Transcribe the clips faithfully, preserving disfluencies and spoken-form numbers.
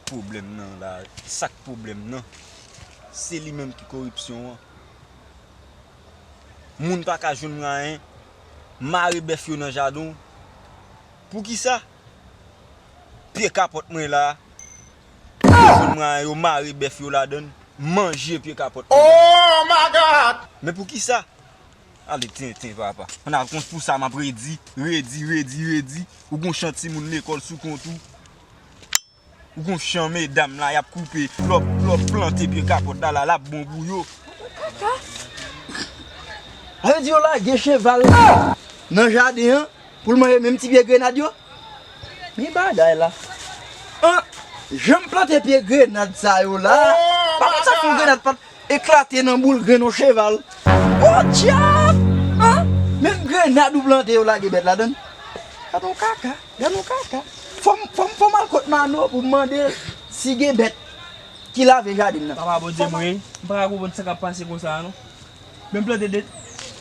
Pwoblèm nan la, sa k pwoblèm nan? Se li menm ki koripsyon an. Moun pa ka jwenn mwayen mare bèf yo nan jaden w. Poukisa? Pye kapòt mwen la, yo jwenn mwayen yo mare bèf yo ladan l, manje pye kapòt mwen la. Oh my God! Men poukisa? Ale tenten papa. Ann al kont pou sa m ap redi, redi, redi, redi. Ou gon chan timoun lekòl sou kont ou. Ou gon chan medam la, y ap koupe, lè w, lè w plante pye kapòt la, la, l ap bon pou yo. Kaka. Sa vle di yo lage cheval nan jaden an pou l manje menm ti pye grenad yo? Men bagay la. An, jan m plante pye grenad sa yo la, pa konn sa fè yon grenad pa t eklate nan boul grenn yon cheval. Podyab! An, menm grenad ou plante yo lage bèt ladan l. Gad yon kaka. Gad yon kaka. Fò m, fò m, fò m al kot Mano pou m mande l si gen bèt ki lave jaden nan. Papa Bondye m wi, m pa ka konprann sa k ap pase konsa a non. Men m plante de,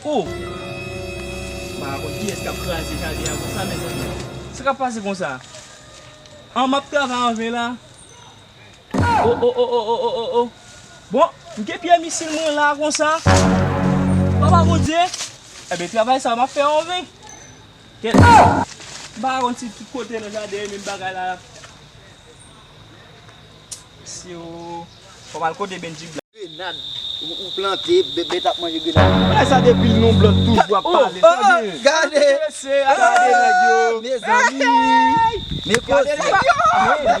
oh! M pa ka konn kiyès k ap kraze jaden an konsa, mezanmi. Sa k ap pase konsa? An, m ap travay an ven la. Oh, oh, oh, oh, oh, oh, oh, oh. Bon, m gen pye misil mwen la konsa. Papa Bondye. Enben, travay sa a m ap fè an ven. Kèt. M pa konn si tout kote nan jaden e menm bagay la. Si yo, fò m al kote Benji Black. Grenad. Ou, ou plante, bè-, bèt ap manje grenad. Bagay sa depi l non blan toujou ap pale. Sa gen. Gade. Gade nèg yo. Mezanmi. Men koze. Men koze.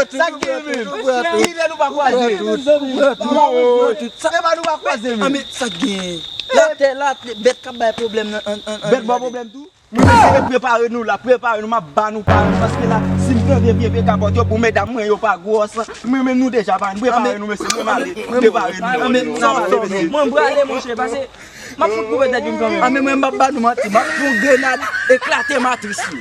Sa gen menm. Kilè nou pa kwaze. Sa gen. Latè la, bèt k ap bay pwoblèm nan. Bèt ba pwoblèm tou. Mwen mesye, prepare nou la, prepare nou, m ap ba nou pa nou, paske la, si m plante vye pye kapòt yo pou medam mwen yo pa gwòs, mwen menm nou deja pa nou, prepare nou mesye, mwen m ale, prepare nou, mwen m ale monchè, paske m ap fout koupe tèt youn kanmenm. Anben mwen m ap ba nou manti, m ap pran grenad, eklate matris li.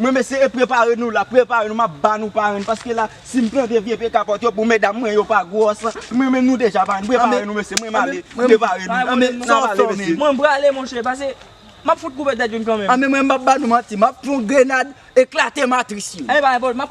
Mwen mesye, e prepare nou la, prepare nou, m ap ba nou parenn, paske la, si m plante vye pye kapòt yo pou medam mwen yo pa gwòs, mwen menm nou deja parenn, prepare nou mesye, mwen m ale, prepare nou, sa w fè w menm? Mwen prale monchè, paske m ap fout koupe tèt youn kanmenm. Anben mwen m ap ba nou manti, m ap pran grenad, eklate matris yo. Anben pa enpòtan, m ap